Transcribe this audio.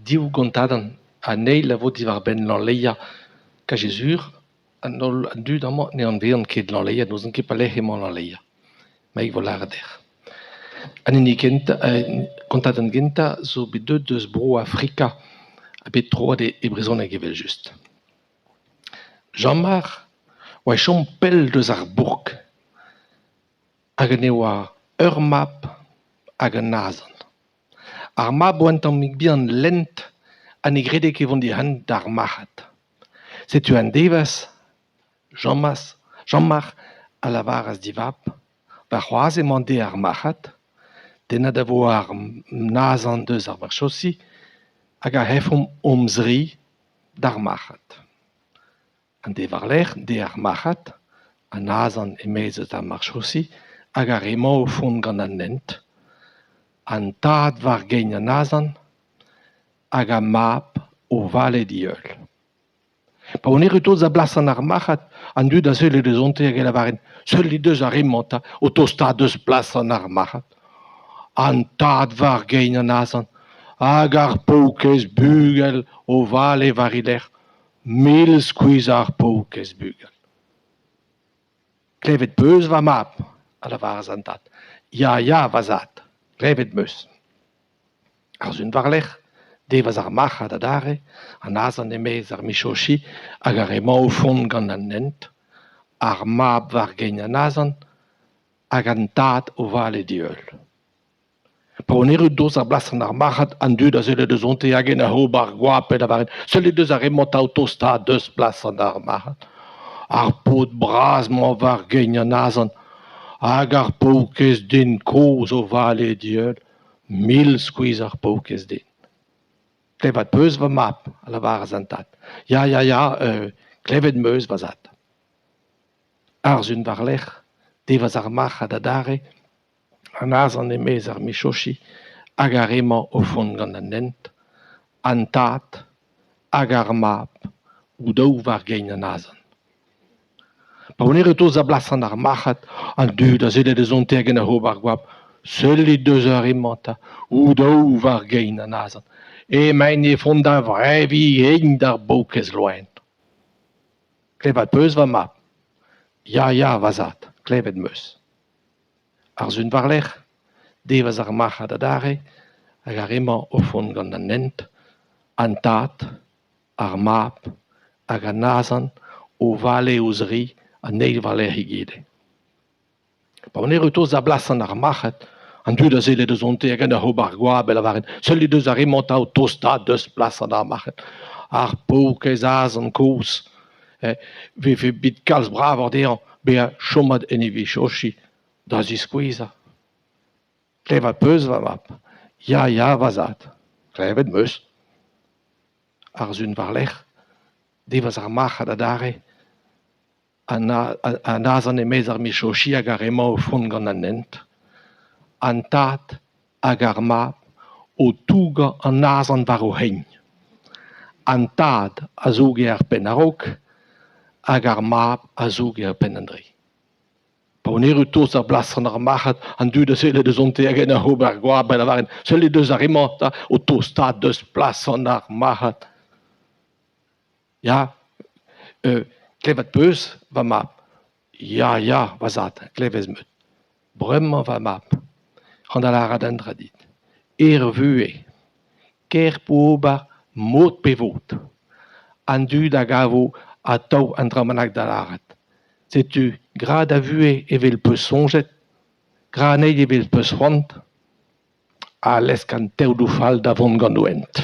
Div gontadenn. An eil a vo diwar-benn Lanleya. Kazi sur an holl an dud amañ ne anavezont ket Lanleya, n'ouzont ket pelec'h emañ Lanleya. Me 'vo lâret dec'h. An hini kentañ, kontadenn gentañ zo bet deuet eus Bro-Afrika ha bet troet e brezhoneg evel-just. Jean-Marc 'oa e chom pell deus ar bourk hag en devoa ur mab hag un azen. Ar mab 'oa un tammig bihan lent ha ne grede ket vont dirañ d'ar marc'had. Setu un devezh Jean-Marc a lavaras d'e vab warc'hoazh emañ dezhi ar marc'had, tennet e vo ar azen eus ar marchosi hag a efomp hom-zri d'ar marc'had. An deiz war-lerc'h dezhi ar marc'had, an azen e-maez eus ar marchosi hag ar re-mañ o vont gant an hent, an tad war gein an azen hag ar mab o vale d'e heul. Pa oan erru tost da blasenn ar marc'had, an dud a selle deus onte hag e lavarent sellit deus ar re-mañ 'ta o tostaat deus plasenn ar marc'had. An tad war gein an azen hag ar paourkaezh bugel o vale war e lerc'h. Mil skuizh ar paourkaezh bugel. Klevet 'peus, va mab, a lavaras an tad. Ya, ya, va zad, klevet 'm eus. Ar sizhun war-lerc'h, devezh ar marc'had adarre, an azen e-maez ar michosi hag ar re-mañ o vont gant an hent, ar mab war gein an azen hag an tad o vale d'e heul. Pa oan erru doz ar blasenn ar marc'had, an dud a selle deus onte hag en ober goap e lavarent sellit deus ar re-mañ 'ta o tostaat deus plasenn ar marc'had. Ar paotr bras-mañ war gein an azen hag ar paourkaezh den kozh o vale d'e heul. Mil skuizh ar paourkaezh den. Klevet 'peus va mab, a lavaras an tad. Ya, ya, ya, klevet 'm eus, va zad. Ar sizhun war-lerc'h, devezh ar marc'had adarre, An azen e-maez ar michosi hag ar re-mañ o vont gant an hent, an tad hag ar mab o-daou war gein an azen. Pa oan erru tost da blasenn ar marc'had, an dud a selle deus onte hag en ur ober goap. Sellit deus ar re-mañ 'ta, o-daou war gein an azen. Emaint e vont da vreviñ hent d'ar paourkaezh loen. Klevet 'peus, va mab ? Ya, ya, va zad, klevet 'm eus. Ar sizhun war-lerc'h, devezh ar marc'had adarre hag ar re-mañ o vont gant an hent, an tad, ar mab hag an azen o vale o-zri an eil war-lerc'h egile. Pa oan erru tost da blasenn ar marc'had, an dud a selle deus onte hag en ur ober goap e lavarent sellit deus ar re-mañ 'ta o tostaat deus plasenn ar marc'had. Ar paourkaezh azen kozh 'vefe bet kalz bravoc'h dezhañ bezañ chomet en e vichosi da ziskouezañ. Klevet 'peus, va mab ? Ya, ya, va zad, klevet 'm eus. Ar sizhun war-lerc'h, devezh ar marc'had adarre, an azen e-maez ar michosi hag ar re-mañ o vont gant an hent. An tad hag ar mab o tougañ an azen war o c'hein. An tad a zouge ar penn a-raok hag ar mab a zouge ar penn en-dre. Pa oan erru tost d'ar blasenn ar marc'had, an dud a selle deus onte hag en ur ober goap e lavarent sellit deus ar re-mañ 'ta o tostaat deus plasenn ar marc'had. Ya, klevet 'peus, va mab ? Ya, ya, va zad, klevet 'm eus. Bremañ, va mab, c'hoant da lâret un dra dit. Er vuhez, ker 'po ober mod pe vod. An dud a gavo atav un dra bennak da lâret. Setu gra da vuhez evel 'peus soñjet, gra anezhi evel 'peus c'hoant, ha lesk an teodoù fall da vont gant o hent.